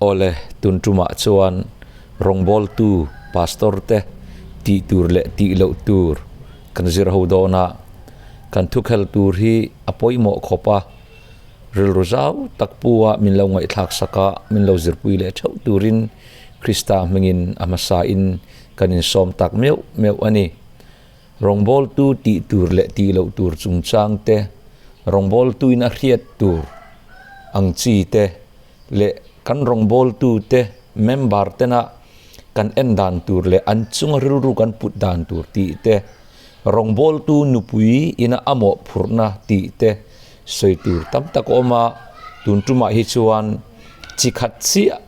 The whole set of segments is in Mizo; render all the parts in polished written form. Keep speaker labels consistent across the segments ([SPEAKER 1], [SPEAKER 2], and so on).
[SPEAKER 1] Awle, tun tumah chuan rawngbawltu pastor te tih tur leh tih loh tur kan zir ho dawn a, kan thukhel tur hi a pawimawh khawp a, rilru zau tak pu a min lo ngaihthlak sak a, min lo zirpui leh theuh turin Krista hmingin a hmasa in kan insawm tak meuh meuh a ni. Rawngbawltu tih tur leh tih loh tur chungchang te, rawngbawltuin a hriat tur ang chi te leh kan rawngbawltu te member tena kan en dan tur leh an chunga rilru kan put dan tur tih te, rawngbawltu nupui ina a mawhphurhna tih te sawi tur tam tak a awm a, tun tumah hi chuan chi khat chiah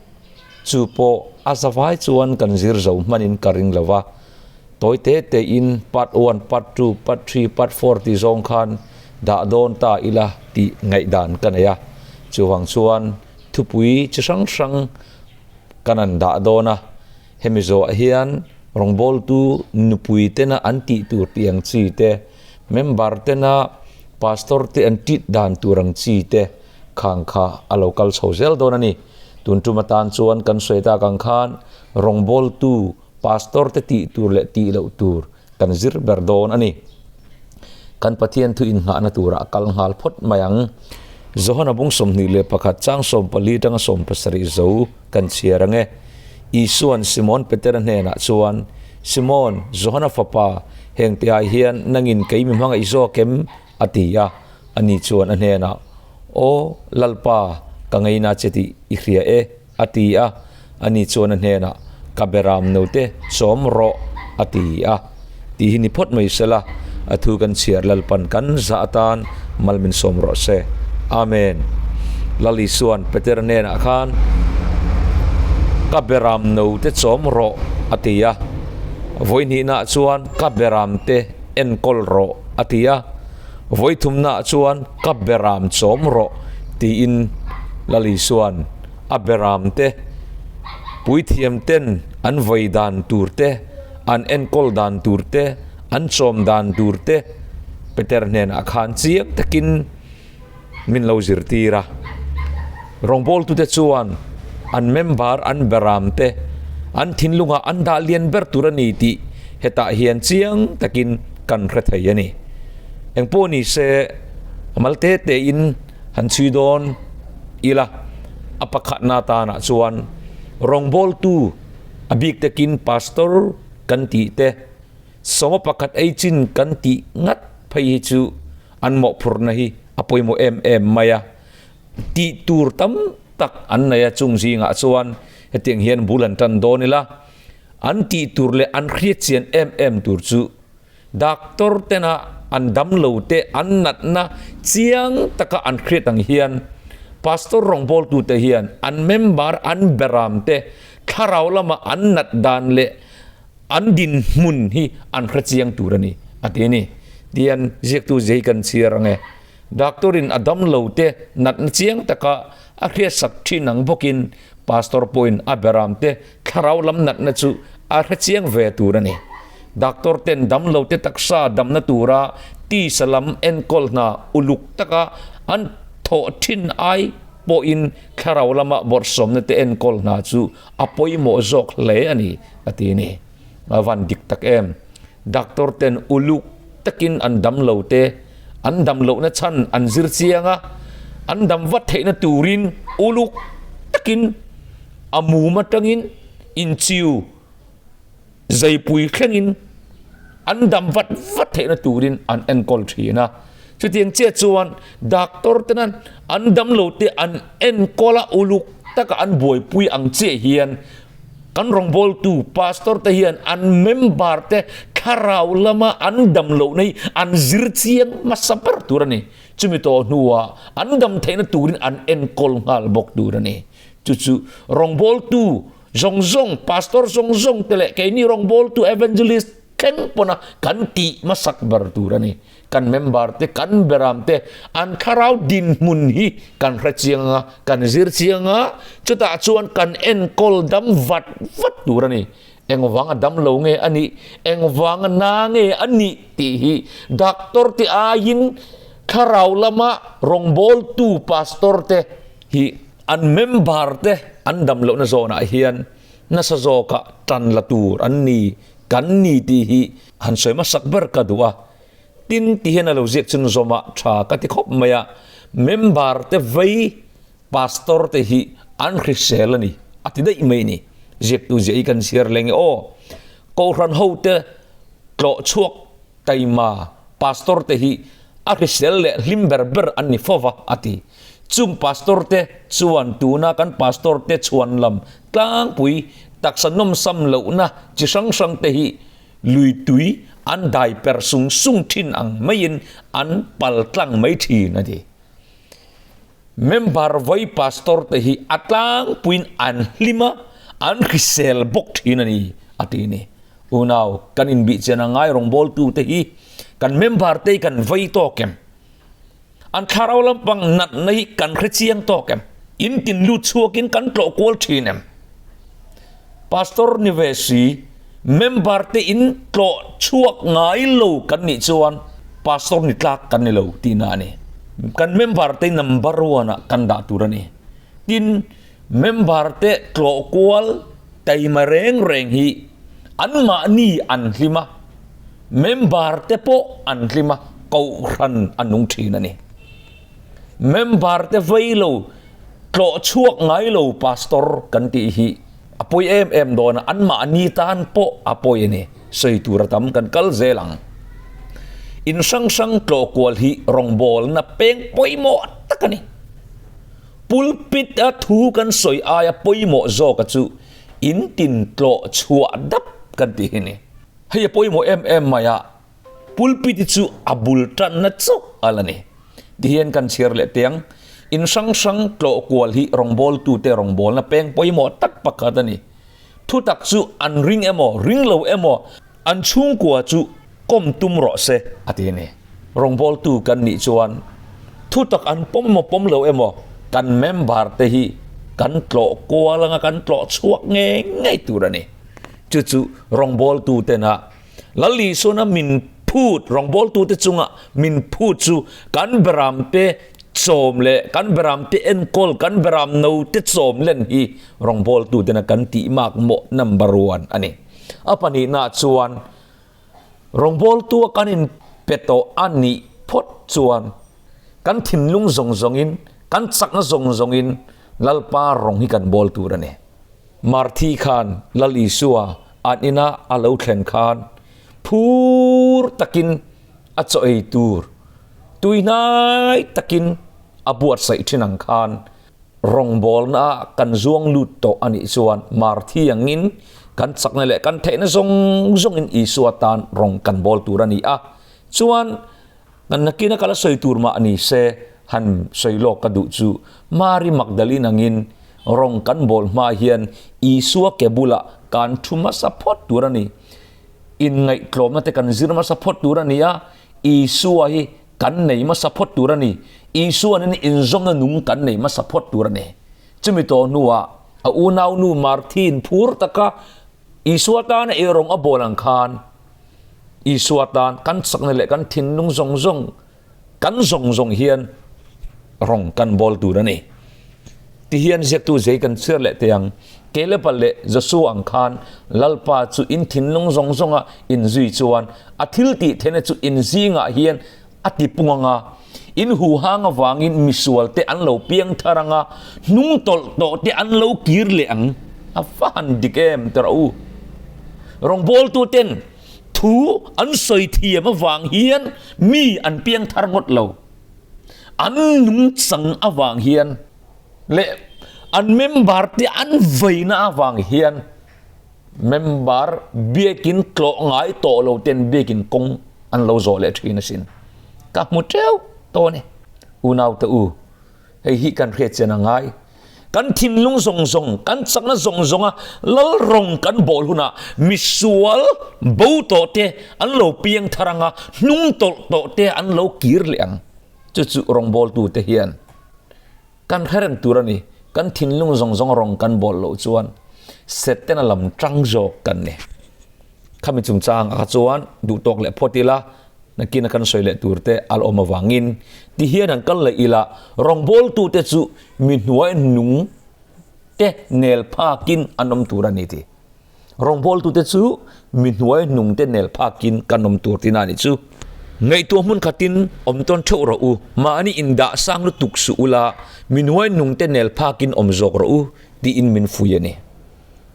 [SPEAKER 1] chu pawh a zavai chuan kan zir zo hmanin ka ring lo va. Tawi te te in part one, part two, part three, part four tih zawng khan dah dawn ta ila tih ngaihdan ka nei a. Chuvang chuan thupui chi hrang hrang kan han dah dawn a. Hemi zawhah hian rawngbawltu nupui tena an tih tur tih ang chi te, member tena pastor te an tit dan tur ang chi te khang kha a lo kal chho zel dawn a ni. Tun tum atan chuan kan sawi tak ang khan rawngbawltu Pastor te tih tur leh tih loh tur kan zir ber dawn a ni. Kan Pathian thu inngahna turah kal nghal phawt mai ang. Johana bung 21 chang 14 tanga 17 zo kan chhiar ang e. Isuan Simon Petera hnenah chuan, Simon, Johana fapa, hengte ah hian nangin kei mi hmangaih zawk em? a ti a. Ani chuan a hnenah, Aw, Lalpa, ka ngaina che tih i hria e. A ti a, ani chuan a hnenah, Ka beram note chawm rawh, a ti a. Tih hi ni phawt mai sela, a thu kan chhiar Lalpan kan zah atan mal min sawm rawh se. Amen. Lal Isuan Peter hnenah khan, Ka beram note chawm rawh, a ti a. Vawihnihnaah chuan, Ka beram te enkawl rawh, a ti a. Vawithumnaah chuan, Ka beram chawm rawh, tiin Lal Isuan a beram te, puithiam ten an vawi dan tur te, an enkawl dan tur te, an chawm dan tur te Peter hnenah khan chiang takin min lo zirtir a. Rawngbawltute chuan an member an beram te an thinlungah an dah lian ber tur a ni tih hetah hian chiang takin kan hre thei a ni. Engpawh ni se mal te tein han chhui dawn ila, a pakhatna tanah chuan rawngbawltu a bik takin pastor kan tih te, sawma pakhat ei chin kan tih ngat phei hi chu an mawhphurhna hi a pawimawh em em mai a, tih tur tam tak an nei a chung zingah chuan hetiang hian bul an tan dawn ila, an tih tur leh an hriatchian em em tur chu Doctor tena an damlo te an natna chiang taka an hriat ang hian Pastor rawngbawltute hian an member an beram te thlarau lama an nat dan leh an dinhmun hi an hre chiang tur a ni a ti a ni. Tihian ziaktu zia hi kan chhiar ang e. Doctor in a damlo te natna chiang taka a hriatsak thin ang bawkin Pastor pawhin a beram te Thlarau lam natna chu a hre chiang ve tur a ni. Doctor ten damlo te taksa damna tura tisa lam enkawl hna uluk taka an thawh thin ai pawhin thlarau lama bawrhsawmna te enkawl hna chu a pawimawh zawk hle a ni, a ti a ni. A van dik tak em? Doctor ten uluk takin an damlo te an damlohna chhan an zir chiang a, an dam vat theihna turin uluk takin A mum atangin inchiu zeipui thlengin an dam vat vat theihna turin an enkawl thin a. Chutiang chiah chuan doctor te nan an dam lo te an enkawl a, uluk taka an buaipui ang chiah hian kan rawngbawltu pastor te hian an member te thlarau lama an dam lohna hi an zir chiang hmasa ber tur a ni. Chumi tawh hnuah an dam theihna turin an enkawl nghal bawk tur a ni. Chu chu rawngbawltu zawng zawng, pastor zawng zawng te leh keini rawngbawltu evangelist thleng pawna kan tih hmasak ber tur a ni. Kan member te, kan beram te an thlarau dinhmun hi kan hre chiang a, kan zir chiang a, chutah chuan kan enkawl dam vat vat tur a ni. Engvanga dam lo nge a nih, engvanga na nge a nih tih hi doctor te aiin thlarau lama rawngbawltu pastor te hi an member te. an dam lohna zawnah hian nasa zawka tan la tur an ni, kan ni tih hi han sawi hmasak ber ka duh a. Tin ti hian a lo ziak chun zawmah tha ka ti khawp mai a, member te vei pastor te hi an hrisel a ni a ti daih mai a ni. Ziaktu ziah hi kan chhiar leng e aw. Kohhran ho te tlawh chhuak taima pastor te hi a hrisel leh hlim ber ber an ni fo va a ti. Chung pastor te chuan tuna kan pastor te chhuan lam tlangpui taksa nawmsam lohna chi hrang hrang te hi Lui tui an dai per sung sung thin ang maiin an pal tlang mai thin a ti. Member vai pastor te hi a tlangpuiin an hlim a, an hrisel bawk thin a ni a ti ni. Unau, kan inbihchian a ngai rawngbawltu te hi kan member te hi kan vei tawk em? An thlarau lampang natna hi kan hre chiang tawk em? In tin lut chhuakin kan tlawh kual thin em? Pastor ni ve si, member te in tlawh chhuak ngai lo kan nih chuan pastor ni tlak kan ni lo tihna a ni. Kan member te number one ah kan dah tur a ni. Tin, member te tlawh kual taima reng reng hi anmahni an hlim a. Member te pawh an hlim a, kohhran a nung thin a ni. Member te vei lo, tlawh chhuak ngai lo pastor kan tih hi a pawi em em dawn a, anmahni tan pawh a pawi a ni. Sawi tur a tam kan kal zel ang. In hrang hrang tlawh kual hi rawngbawlna peng pawimawh tak a ni. Pulpit a thu kan sawi aia pawimawh zawka chu in tin tlawh chhuah dap kan tih hi a ni. Hei a pawimawh em em mai a, pulpit hi chu a bul tanna chauh a la ni. Tihian kan chhiar leh teh ang, in hrang hrang tlawh kual hi rawngbawltute rawngbawlna peng pawimawh tak pakhat a ni. Thutak chu an ring emaw, ring lo emaw, an chhungkua chu kawm tum rawh se a ti a ni. Rawngbawltu kan nih chuan thutak an pawm emaw pawm lo emaw kan member te hi kan tlawh kual anga kan tlawh chhuak ngei ngei tur a ni. Chu chu rawngbawltu tena Lal Isuana min phut, rawngbawltute chunga min phut chu kan beramte chawm leh kan beramte enkawl, kan beram note chawm len hi rawngbawltu tena kan tih mak mawh number one a ni. A pahnihna chuan rawngbawltua kan inpe tawh a nih phawt chuan kan thinlung zawng zawngin, kan chakna zawng zawngin Lalpa rawng hi kan bawl tur a ni. Marthi khan Lal Isua an ina a lo thlen khan phur takin a chaw ei tur tuihnai takin a buatsaih thin ang khan rawngbawlna ah kan zuang lut tawh a nih chuan Marthi angin kan chakna leh kan theihna zawng zawngin Isua tan rawng kan bawl tur a ni a. Chuan Kan nakina kala sawi tur mah ni se, han sawi lawk ka duh chu, Mari Magdalene angin rawng kan bawl hma hian Isua ke bulah kan thu hmasa phawt tur a ni. Inngaihtlawmna te kan zir hmasa phawt tur a ni a, Isua hi kan nei hmasa phawt tur a ni. Isua nen inzawmna nung kan nei hmasa phawt tur a ni. Chumi tawh hnuah a unaunu Marthin phur taka Isua tana ei rawng a bawl ang khan, Isua tan kan chakna leh kan thinlung zawng zawng, kan zawng zawng hian rawng kan bawl tur a ni. Ti hian ziaktu zei kan chhiar leh teh ang, Kelepa leh Josua ang khan Lalpa chu in thinlung zawng zawnga inzui chuan a thil tih theihna chu in zingah hian a ti pung ang a, in huhang avangin misual te an lo piang thar ang a, hnung tawlh tawh te an lo kir leh ang. A va han dik em tawh rawh u. Rawngbawltu ten thu an sawi thiam avang hian mi an piang thar ngawt lo. An nungchang avang hian leh an member te an veina avang hian Member biakin tlawh ngai tawh lo ten biakin kawng an lo zawh leh thin asin. Ka hmu teuh tawh a ni. Unaute u, hei hi kan hriat chian a ngai. Kan thinlung zawng zawng, kan chakna zawng zawnga lal rawng kan bawl hunah misual bo tawh te an lo piang thar anga, hnung tawlh tawh te an lo kir leh ang. Chu chu rawngbawltute hian Kan hre reng tur a ni. Kan thinlung zawng zawng rawng kan bawl loh chuan Setana lam tang zawk kan ni. Khami chungchang ah kha chuan duhtawk leh phawt ila, nakina kan sawi leh tur te a la awm avangin ti hian han kal leh ila, rawngbawltute chu mi hnuai nung. te nel phakin an awm tur a ni ti. Rawngbawltute chu mi hnuai hnungte nel phakin kan awm tur tina a nih chu. Ngaihtuah hmun khatin awm tawn theuh rawh u, mahni indah sang lutuk suh ula, mi hnuai hnungte nel phakin awm zawk rawh u tiin min fui a ni.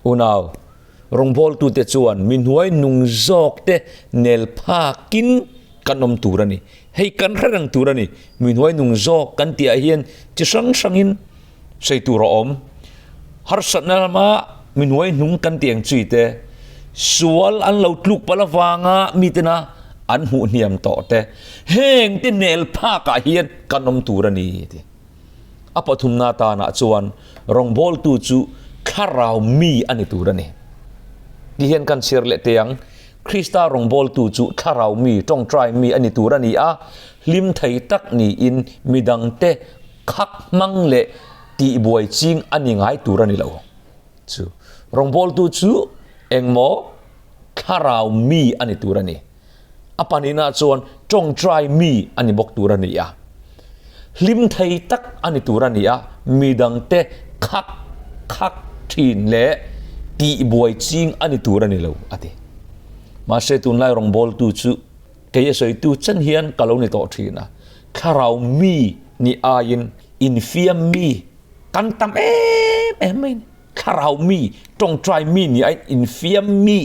[SPEAKER 1] Unau, rawngbawltute chuan mi hnuai hnung zawkte nel phakin kan awm tur a ni. Hei kan hre reng tur a ni. Mi hnuai nung zawk kan tih ah hian chi hrang hrangin sawi tur a awm. Harsatna lama mi hnuai hnung kan tih ang chi te, sual an lo tluk palh avanga mitena an hmuh hniam tawh te, heng te nel phak ah hian kan awm tur a ni ti. A pathumna tanah chuan rawngbawltu chu thlarau mi a ni tur a ni. Ti hian kan chhiar leh teh ang. Krista rawngbawltu chu thlarau mi, tawngtai mi a ni tur a ni a, hlim thei tak niin midangte khak hmang leh tihbuai ching a ni ngai tur a ni lo. Chu rawngbawltu chu engmaw thlarau mi a ni tur a ni. A pahnihna chuan tawngtai mi a ni bawk tur a ni a, hlim thei tak a ni tur a ni a, midangte khak khak thin leh tihbuai ching a ni tur a ni lo, a ti. Mahse tunlai rawngbawltu chu kei a sawitu chen hian ka lo ni tawh thin a, thlarau mi ni aiin infiam mi kan tam em em mai a ni. Thlarau mi, tawngtai mi ni aiin infiam mi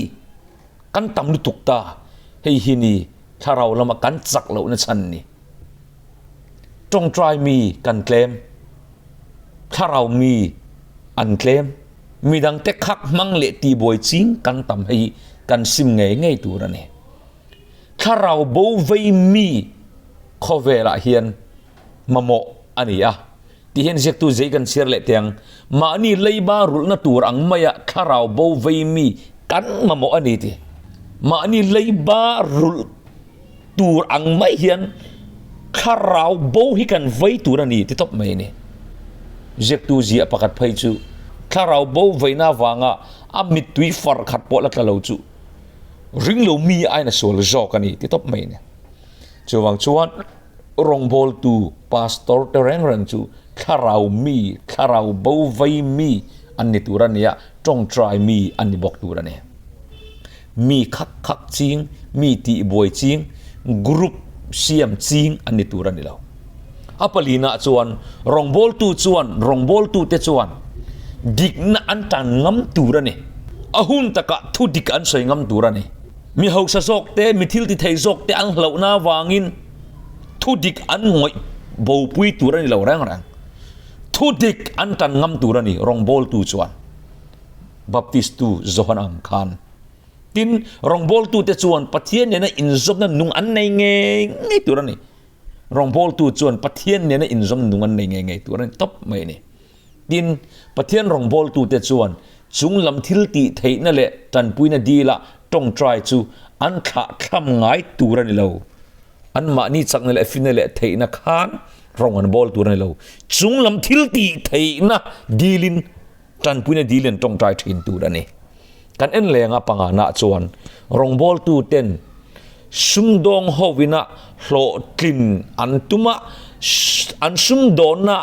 [SPEAKER 1] kan tam lutuk ta, hei hi ni thlarau lama kan chak lohna chhan ni. Tawngtai mi kan tlem, thlarau mi an tlem, midangte khak hmang leh tihbuai ching kan tam hei kan sim ngei ngei tur a ni. Thlarau bo vei mi khawvelah hian mamawh a ni a, ti hian ziaktu zei kan chhiar leh teh ang. Mahni leiba rulhna tur ang maia thlarau bo vei mi kan mamawh a ni ti. Mahni leiba rulh tur ang mai hian thlarau bo hi kan vei tur a ni ti tawp mai a ni. Ziaktu ziah pakhat phei chu thlarau bo veina avanga a mittui far khat pawh la tla lo chu ring lo mi aiin a sual zawk a ni ti tawp mai a ni. Chuvang chuan rawngbawltu pastor te reng reng chu thlarau mi, thlarau bo vei mi an ni tur a ni a, tawngtai mi an ni bawk tur a ni. Mi khak khak ching, mi tihbuai ching, group siam ching an ni tur a ni lo. A palinah chuan rawngbawltu chuan rawngbawltute chuan dikna an tan ngam tur a ni. A hun takah thu dik an sawi ngam tur a ni. Mi hausa zawk te, mi thil ti thei zawk te an hlauhna avangin thu dik an ngawih bopui tur a ni lo reng reng. Thu dik an tan ngam tur a ni rawngbawltu chuan. Baptistu Johan ang khan. Tin, rawngbawltute chuan Pathian nena inzawmna nung an nei ngei ngei tur a ni. Rawngbawltu chuan Pathian nena inzawmna nung an nei ngei ngei tur a ni tawp mai a ni. Tin, Pathian rawngbawltute chuan chung lam thil tih theihna leh tanpuina dila tawngtai chu an thlah thlam ngai tur a ni lo. Anmahni chakna leh finna leh theihna khan rawng an bawl tur a ni lo. Chung lam thil tih theihna dilin tanpuina dilin an tawngtai thin tur a ni. Kan en lenga pangana chuan rawngbawltuten sumdawng hovina hlawhtlin an tum a, an sumdawnna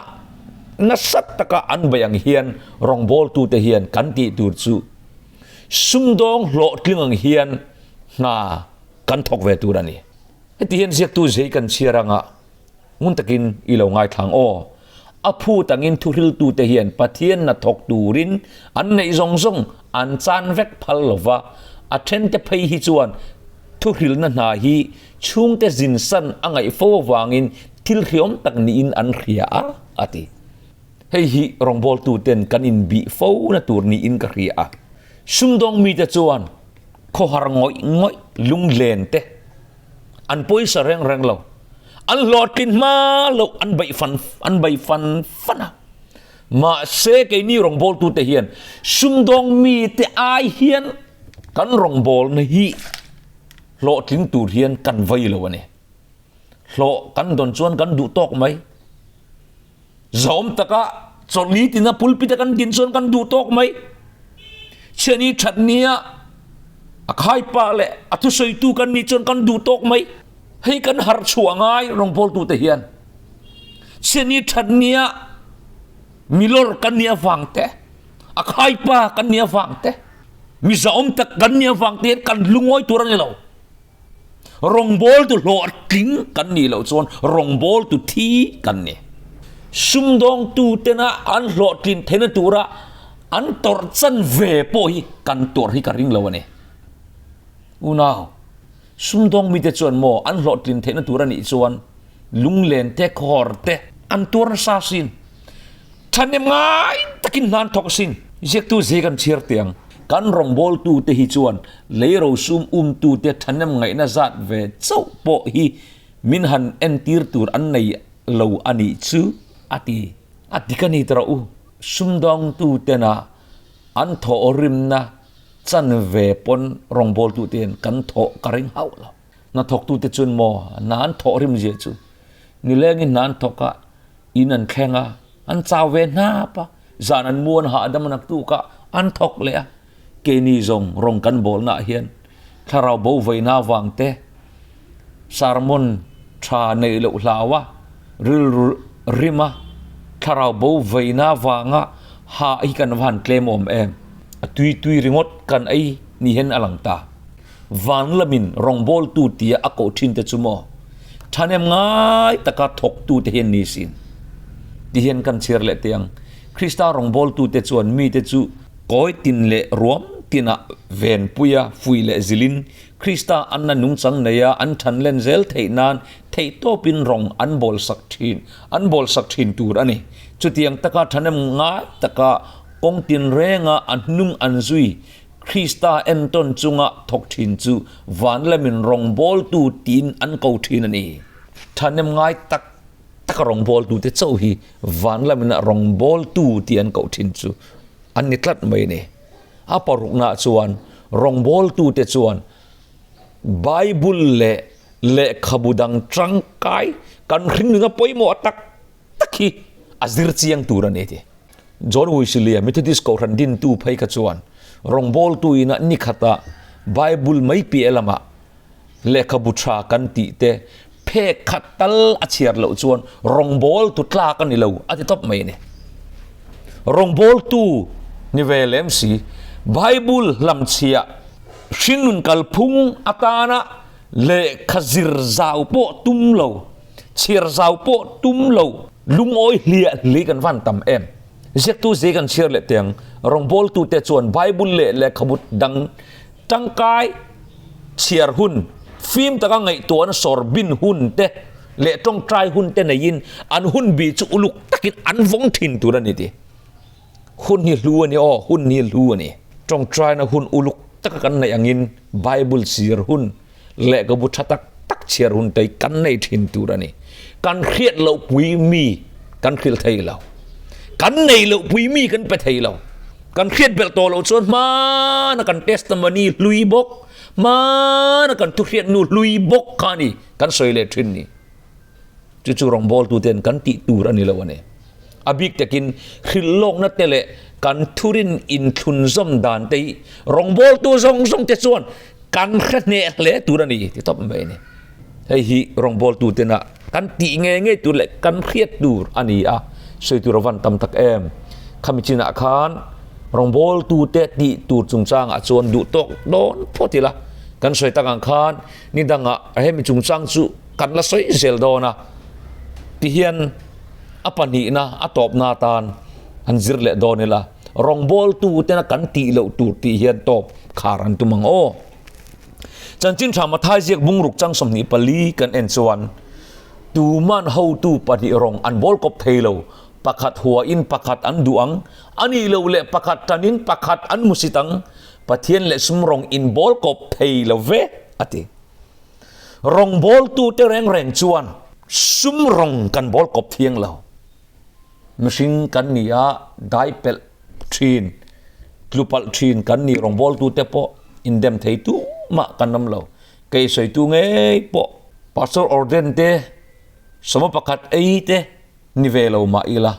[SPEAKER 1] nasa taka an bei ang hian rawngbawltute hian kan tih tur chu sumdawng hlawhtling ang hian hna kan thawk ve tur a ni. Heti hian ziaktu zei kan chhiar anga ngun takin i lo ngaithlang aw. A phut angin thuhriltute hian Pathian hnathawk turin an neih zawng zawng an chan vek phal lo va, a thente phei hi chuan thuhrilna hna hi chhungte zinsan a ngaih fo avangin thil hriawm tak niin an hria a, a ti. Hei hi rawngbawltuten kan inbih fo na tur niin ka hria a. Sumdawng mite chuan khawhar ngawih ngawih lunglen te an pawisa reng reng lo. An hlawhtlin hma loh an beih fan an bei fan fan a. Mahse keini rawngbawltute hian sumdawng mite ai hian kan rawngbawlna hi hlawhtling tur hian kan vei lo a ni. Hlawh kan dawn chuan kan duh tawk mai. Zawm taka chawlhni tina pulpit a kan din chuan kan duh tawk mai. Chhiani that nia a khaipa leh a thusawitu kan nih chuan kan duh tawk mai. Hei kan harh chhuah ngai rawngbawltute hian. Chhiani that nia milawr kan nih avang te. A khaipa kan nih avang te, mi zahawm tak kan nih avang te hian kan lungawi tur a ni lo. Rawngbawltu hlawhtling kan nih loh chuan rawngbawltu thi kan ni. Sumdawngtu tena an hlawhtlin theihna tura an tawrh chan ve pawh hi kan tuar hi ka ring lo a ni. Unau, sumdawng mite chuan maw an hlawhtlin theihna tur a nih chuan lunglen te, khawr te an tuar nasa asin. Thahnem ngai takin hna an thawk asin. Ziaktu zai kan chhiar teh ang. Kan rawngbawltute hi chuan lei rosum umtute thahnem ngaihna zat ve chauh pawh hi min han entir tur an nei lo a nih chu a ti. A dik a ni tawh u. Sumdawngtutena an thawh rimna chan ve pawn rawngbawltute hian kan thawh ka ring hauh lo. Hnathawktute chuan maw hna an thawh rim zia chu nilengin hna an thawk a, in an thleng a, an chau ve hnap a, zan an mu an hahdam a naktuk a, an thawk leh a. Keini zawng rawng kan bawlnaah hian thlarau bo vaina avang te, sermon tha neih loh hlau a, rilru rim a, thlarau bo vaina avanga hah hi kan va han tlem awm em? A tui tui ringawt kan ei ni hian a lang ta. Van lamin rawngbawltu tia a koh thin te chu maw thahnem ngai taka thawktu te hian ni sin ti hian kan chhiar leh teh ang. Krista rawngbawltu te chuan mite chu kawi tin leh ruam tinah venpuia fui leh zilin Krista anna nungchang neia an than len zel theih nan theihtawpin rawng an bawlsak thin an bawlsak thin tur a ni. Chutiang taka thahnem ngai taka kawng tinrenga a hnung an zui Krista entawn chunga thawk thin chu van lamin rawngbawltu tiin an ko thin a ni. Thahnem ngai tak taka rawngbawltute chauh hi van lamin rawngbawltu ti an koh thin chu an ni tlat mai a ni. A paruknaah chuan rawngbawltute chuan Bible leh lehkhabu dang tangkai kan hringnunga pawimawh tak tak hi a zir chiang tur a ni ti. John Wesley-a Methodist Kohhran dintu phei kha chuan rawngbawltu ina ni khata Bible mai piah lamah lehkhabu tha kan tih te phek khat tal a chhiar loh chuan rawngbawltu tlak a ni lo a ti tawp mai a ni. Rawngbawltu ni ve lem si Bible hlamchhiah hringnun kalphung atana lehkha zir zau pawh tum lo Chhiar zau pawh tum lo lungawi hliah hli kan van tam em. Ziaktu zei kan chhiar leh teng rawngbawltute chuan Bible leh lehkhabu dang tangkai chhiar hun, fim taka ngaihtuahna sawr bin hun te leh tawngtai hun te neiin an hun bi chu uluk takin an vawng thin tur a ni ti. Hun hi hlu a ni aw, hun hi hlu a ni. Tawngtaina hun uluk taka kan neih angin Bible chhiar hun lehkhabu tha tak tak chhiar hun te kan nei thin tur a ni. Kan hriat loh pui mi kan hrilh thei lo. Kan nei loh pui mi kan pe thei lo. Kan hriat belh tawh loh chuan hmana kan testimony hlui bawk, hmana kan thuhriatnu hlui bawk kha a ni kan sawi leh thin ni. Chu chu rawngbawltuten kan tih tur a ni lo a ni. A bik takin hrilhlawkna te leh kan thurin inthlunzawm dan te hi rawngbawltu zawng zawng te chuan kan hre hneh hle tur a ni ti tawp mai a ni. Hei hi rawngbawltutena kan tih ngei ngei tur leh kan hriat tur a ni a, sawi tur a van tam tak em. Khami chinah khan rawngbawltute tih tur chungchangah chuan duh tawk dawn phawt ila kan sawi tak ang khan ni dangah hemi chungchang chu kan la sawi zel dawn a tihian a pahnihna a tawpna atan an zir leh dawn ila rawngbawltu tena kan tih loh tur tih hian tawp khar an tum ang aw. Chanchin tha Mathai ziak bungruk chang 24 kan en chuan tuman hotu pahnih rawng an bawl kawp thei lo pakhat huain pakhat an duh ang a nih loh leh pakhat tanin pakhat an hmusit ang Pathian leh sum rawng in bawl kawp thei lo ve a ti. Rawngbawltute reng reng chuan sum rawng kan bawl kawp thiang lo. Mihring kan ni a, dai pelh thin, tlu palh thin kan ni rawngbawltute pawh indem thei tumah kan awm lo. Kei sawitu ngei pawh Pastor Orden te, sawma pakhat ei te ni ve lo mah ila,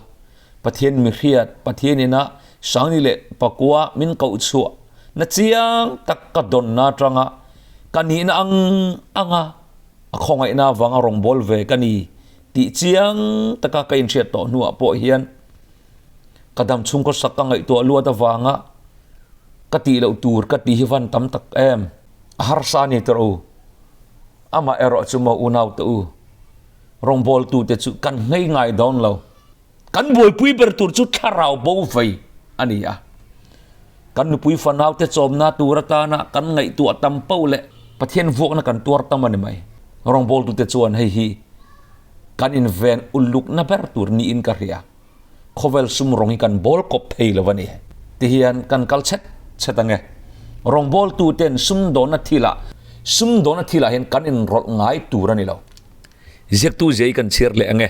[SPEAKER 1] Pathian mihriat, Pathian ina Sangni leh Pakua min koh chhuah na chiang tak ka dawnna atanga ka nihna ang anga a khawngaihna avanga rawngbâwl ve ka ni tih chiang taka ka inhriat tawh hnuah pawh hian Ka dam chhung khawsak ka ngaihtuah luat avanga ka tih loh tur ka tih hi van tam tak em. A harsa a ni tawh u. Amah erawh chu maw unau te u, rawngbawltute chu kan nghei ngai dawn lo. Kan buaipui ber tur chu thlarau bo vei a ni a. Kan nupui fanaute chawmna tur atana kan ngaihtuah tam poh leh Pathian vuakna kan tuar tam a ni mai. Rawngbawltute chuan hei hi kan inven ulukna ber tur niin ka hria. Khawvel sum rawng hi kan bawl kawp thei lo a ni. Tihian kan kal chhet chhet ang e. Rawngbawltuten sumdawnna thilah sumdawnna thilah hian kan inrawlh ngai tur a ni lo. Ziaktu zia hi kan chhiar leh ang e.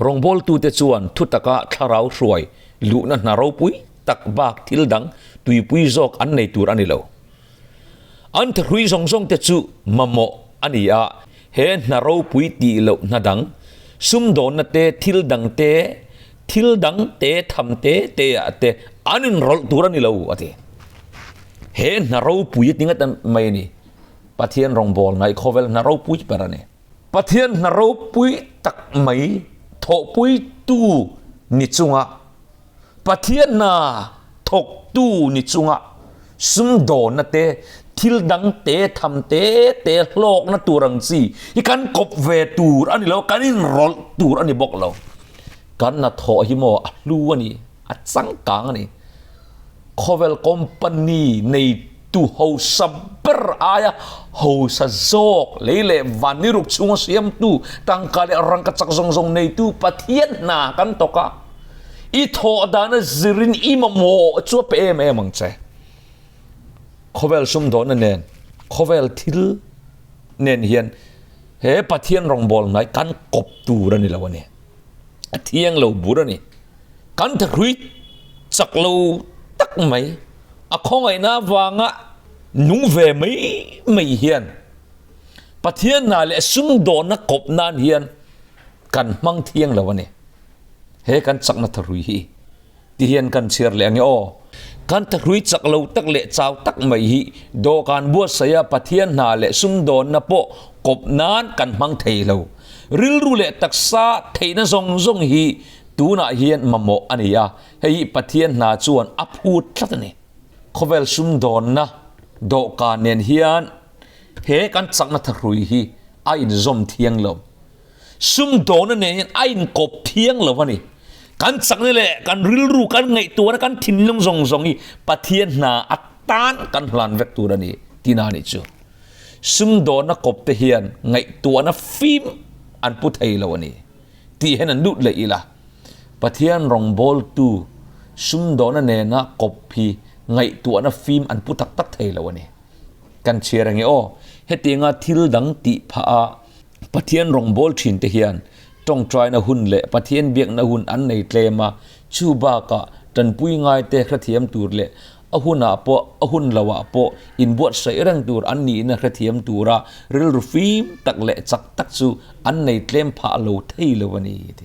[SPEAKER 1] Rawngbawltute chuan thutaka thlarau hruai luhna hna ropui tak bak thil dang tuipui zawk an nei tur a ni lo. An thahrui zawng zawng te chu mamawh a ni a, he hna ropui tih loh hna dang, sumdawnna te, thil dang te, thil dang te tham te te ah te an inrawlh tur a ni lo, a ti. He hna ropui a ti ngat mai a ni. Pathian rawngbawlna hi khawvel hna ropui ber a ni. Pathian hna ropui tak mai thawhpuitu ni chunga, Pathian hna thawktu ni chunga sumdawnna te, thil dang te, tham te te hlawkna tur ang chi hi kan kawp ve tur a ni lo, kan inrawlh tur a ni bawk lo. Kan hnathawh hi maw a hlu a ni, a changkang a ni. Khawvel company neitu hausa ber aia hausa zawk lei leh van ni ruk chhunga siamtu tangka leh rangka chak zawng zawng neitu Pathian hna kan tawk a, i thawh dana zirin i mamawh chu a pe em em ang che. Khawvel sumdawnna nen, khawvel thil nen hian he Pathian rawngbâwl hnai kan kawp tur a ni lo a ni. A thiang lo bur a ni. Kan thahrui chak lo tak mai, a khawngaihna avanga nung ve mai mai hian Pathian hna leh sumdawnna kawp nan hian kan hmang thiang lo a ni. He kan chakna thahrui hi ti hian kan chhiar leh ang e aw. Kan thahrui chak lo tak leh chau tak mai hi dawhkan buatsaih a Pathian hna leh sumdawnna pawh kawp nan kan hmang thei lo. Rilru leh taksa theihna zawng zawng hi Tunah hian mamawh a ni a, hei hi Pathian hna chuan a phut tlat a ni. Khawvel sumdawnna dawhkan nen hian he kan chakna thahrui hi a inzawm thiang lo. Sumdawnna nen hian a inkawp thiang lo a ni. Kan chakna leh kan rilru, kan ngaihtuahna, kan thinlung zawng zawng hi Pathian hna atan kan hlan vek tur a ni tihna a nih chu. Sumdawnna kawp te hian ngaihtuahna fim an pu thei lo a ni. Tih hian an lut leh ila, Pathian rawngbawltu sumdawhna nena kawp hi ngaihtuahna fim an pu tak tak thei lo a ni. Kan chhiar ange aw, hetianga thil dang tih phah a Pathian rawngbâwl thin te hian tawngtaina hun leh Pathian biakna hun an nei tlem a, chu bakah tanpui ngaite hrethiam tur leh A hunah pawh, a hun loah pawh inbuatsaih reng tur an nihna hrethiam tura rilru fim tak leh chak tak chu an nei tlem phah lo thei lo a ni, ti.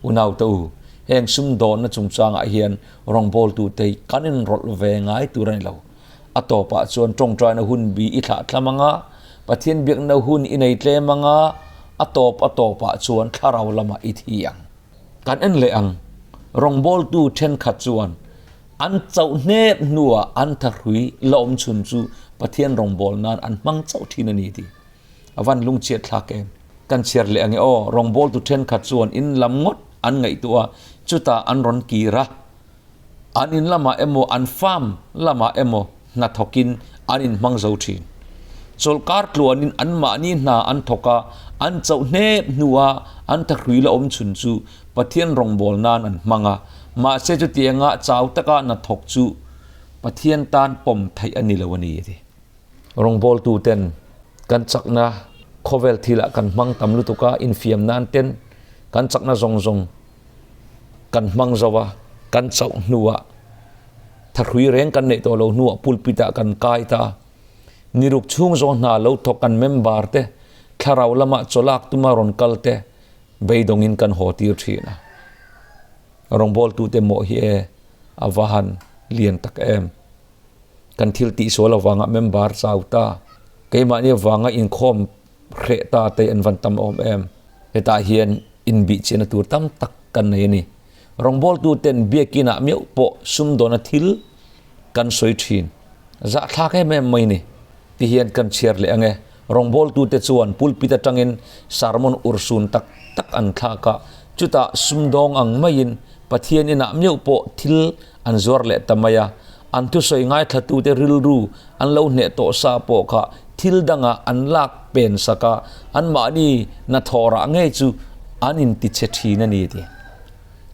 [SPEAKER 1] Unaute u, heng sumdawnna chungchangah hian rawngbawltute hi kan inrawlh ve ngai tur a ni lo. A tawpah chuan tawngtaina hun bi i thlah thlam anga, Pathian biakna hun i nei tlem anga, a tawp a tawpah chuan thlarau lamah i thi ang. Kan en leh ang, rawngbawltu thenkhat chuan An chauh hnep hnuah an thahrui la awm chhun chu Pathian rawngbâwl nan an hmang chauh thin a ni tih a van lungchhiat thlak em? Kan chhiar leh ang e aw, rawngbâwltu thenkhat chuan in lam ngawt an ngaihtuah a, chutah an rawn kir a, an in lamah emaw an farm lamah emaw hna thawkin an inhmang zo thin. Chawlhkar tluanin anmahni hna an thawk a, an chauh hnep hnuah an thahrui la awm chhun chu Pathian rawngbâwl nan an hmang a, mahse chutianga chau taka hna thawk chu Pathian tan pawm theih a ni lo a ni a ti. Rawngbâwltuten kan chakna khawvel thilah kan hmang tam lutuk a, infiam nan ten kan chakna zawng zawng kan hmang zo a, kan chauh hnuah thahrui reng kan neih tawh lo hnuah pulpit ah kan kai ta a, niruk chhung zawng hna lo thawk kan member te thlarau lama chawlak tuma rawn kal te beidawngin kan haw tir thin a, rawngbawltute mawh hi e a va han lian tak em. Kan thil tihsual avanga member chau ta, keimahni avanga inkhawm hreh ta te an van tam awm em. Hetah hian inbihchiahna tur tam tak kan nei a ni. Rawngbawltuten biakinah meuh pawh sumdawna thil kan sawi thin. Zahthlak em em mai ni. Ti hian kan chhiar leh ang e. Rawngbawltute chuan pulpit atangin sermon urhsun tak tak an thlak a, chutah sumdawng ang maiin Pathian inah meuh pawh thil an zuar leh ta mai a. An thusawi ngaithlatute rilru an lo hneh tawh sa pawh kha thil dangah an lak pen sak a, anmahni hnathawhrah ngei chu an intichhe thin a ni ti.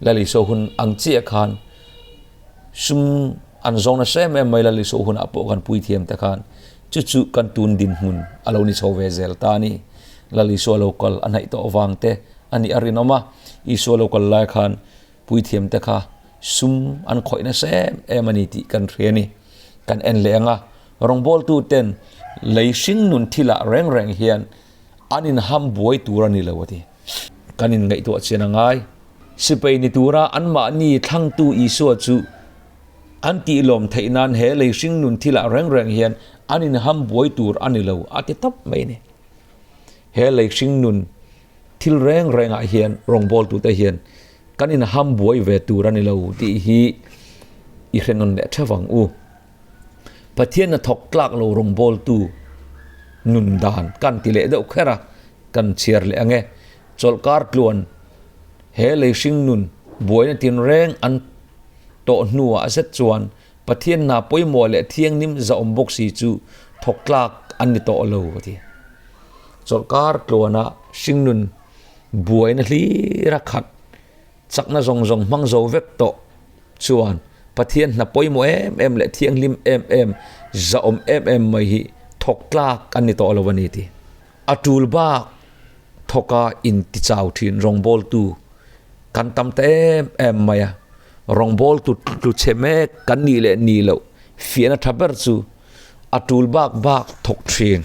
[SPEAKER 1] Laliso hun ang chiah khan sum an zawng nasa em em mai Laliso hunah pawh kan puithiam te khan chu chu kan tun dinhmun a lo ni chho ve zel ta a ni. Lalisua lo kal a hnaih tawh vang te a nih a rinawm a, Isua lo kal lai khan Puithiam te kha sum an khawih nasa em em a ni tih kan hria a ni. Kan en leh ang a, rawngbawltu ten lei hring nun thilah reng reng hian an inham buai tur a ni lo a ti. Kan inngaihtuah chian a ngai. Sipai ni tura anmahni thlangtu Isua chu an tihlawm theih nan he lei hring nun thilah reng reng hian an inham buai tur a ni lo a ti tawp mai a ni. He lei hring nun Thil reng rengah hian rawngbawltute hian kan inham buai ve tur a ni lo tih hi i hre nawn leh theuh ang u. Pathian hnathawk tlak lo rawngbawltu nun dan kan ti leh deuh kher a, kan chhiar leh ang e. Chawlhkar tluan he lei hring nun buaina tinreng an tawh hnuah zet chuan Pathian hna pawimawh leh thianghlim zahawm bawk si chu thawk tlak an ni tawh lo a ti. Chawlhkar tluana hringnun buaina hlir a khat chakna zawng zawng hmang zo vek tawh chuan Pathian hna pawimawh em em leh thianghlim em em zahawm em em mai hi thawk tlak an ni tawh lo a ni ti. A tul bak thawka intichau thin rawngbawltu kan tam ta em em mai a, rawngbawltu tlu chhe mek kan nih leh nih loh fiahna tha ber chu a tul bak bak thawk thin,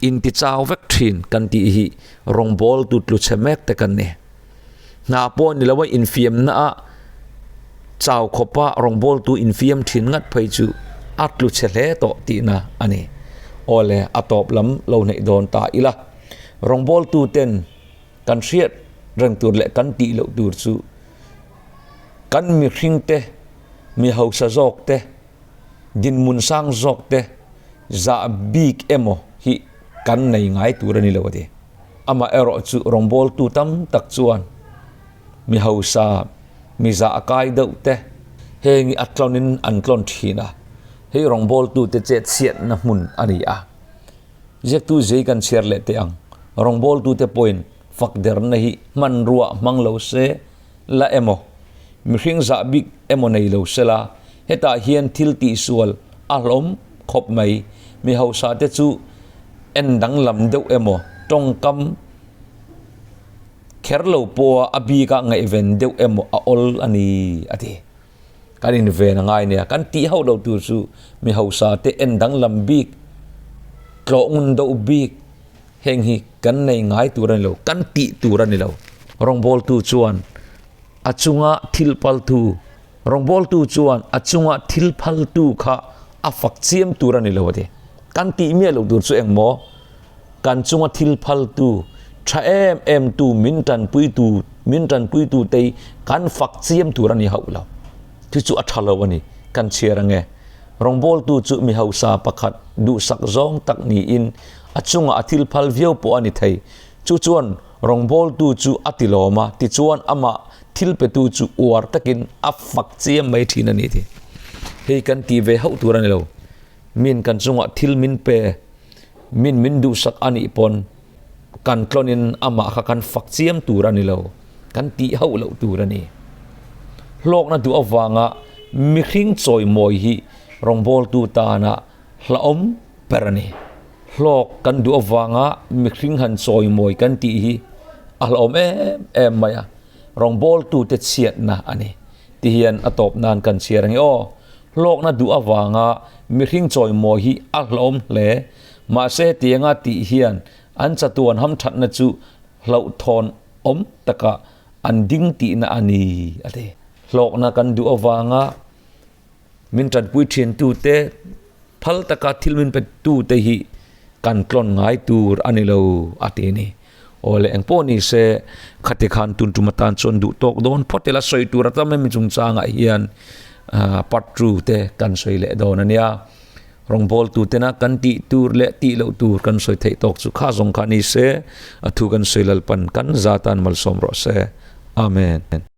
[SPEAKER 1] intichau vek thin kan tih hi rawngbawltu tlu chhe mek te kan ni. Hna pawh ni loa infiamna a chau khawpa rawngbawltu infiam thin ngat phei chu a tlu chhe hle tawh tihna a ni. Awle, a tawp lam lo hneih dawn ta ila. Rawngbawltu ten kan hriat reng tur leh kan tih loh tur chu kan mihring te, mi hausa zawk te, dinhmun sang zawk te zah bik emaw hi kan nei ngai tur a ni lo a ti. Amaherawhchu rawngbawltu tam tak chuan mi hausa, mi zah kai deuh te heng hi a tlawnin an tlawn thin a, hei rawngbawltute chetchhiatna hmun a ni a. Ziaktu zei kan chhiar leh teh ang. Rawngbawltute pawhin fak derna hi hmanrua hmang lo se la emaw, mihring zah bik emaw nei lo se la, hetah hian thil tihsual a hlawm khawp mai. Mi hausate chu en danglam deuh emaw, tawngkam kher lo pawha a bika ngaihven deuh emaw a awl a ni, a ti. Kan inven a ngai nia, kan tih hauh lo tur chu mi hausa te en danglam bik, tlawh ngun deuh bik heng hi kan nei ngai tur a ni lo, kan tih tur a ni lo. Rawngbawltu chuan a chunga thil paltu, rawngbawltu chuan a chunga thil phaltu kha a fak chiam tur a ni lo a ti. Kan tih miah loh tur chu engmaw? Kan chunga thil phaltu, tha em em tu, min tanpuitu, min tanpuitu te kan fak chiam tur a ni hauh lo. Chu chu a tha lo a ni, kan chhiar ange. Rawngbawltu chu mi hausa pakhat duhsak zawng tak niin a chungah a thil phal viau pawh a ni thei. Chu chuan rawngbawltu chu a ti lawm a, tichuan amah thil petu chu uar takin a fak chiam mai thin a ni ti. Hei kan ti ve hauh tur a ni lo. Min kan chungah thil min pe. Min min duhsak a nih pawn kan tlawnin amah kha kan fak chiam tur a ni lo, kan tih hauh loh tur a ni. Hlawkna duh avanga mihring chawimawi hi rawngbawltu tana hlauhawm ber a ni. Hlawk kan duh avanga mihring han chawimawi kan tih hi a hlauhawm em em mai a, rawngbawltute chhiatna a ni. Tihian a tawp nan kan chhiar ang e aw. Hlawkna duh avanga mihring chawimawi hi a hlauhawm hle. Mahse hetianga tih hian an chatuan hamthatna chu hlauhthawn awm takah an ding tihna a ni, a ti. Hlawkna kan duh avanga min tanpui thiantute, phal taka thil min petute hi kan tlawn ngai tur a ni lo, a ti a ni. Aw le engpawh ni se khati khan tun tum atan chuan duh tawk dawn phawt ila sawi tur a tam em chungchangah hian part 2 te kan sawi leh dawn a nia. Rawngbawltu tena kan tih tur leh tih loh tur kan sawi theih tawk chu kha zawng kha ni se, a thu kan sawi Lalpan kan zatan malsawm rawh se. Amen.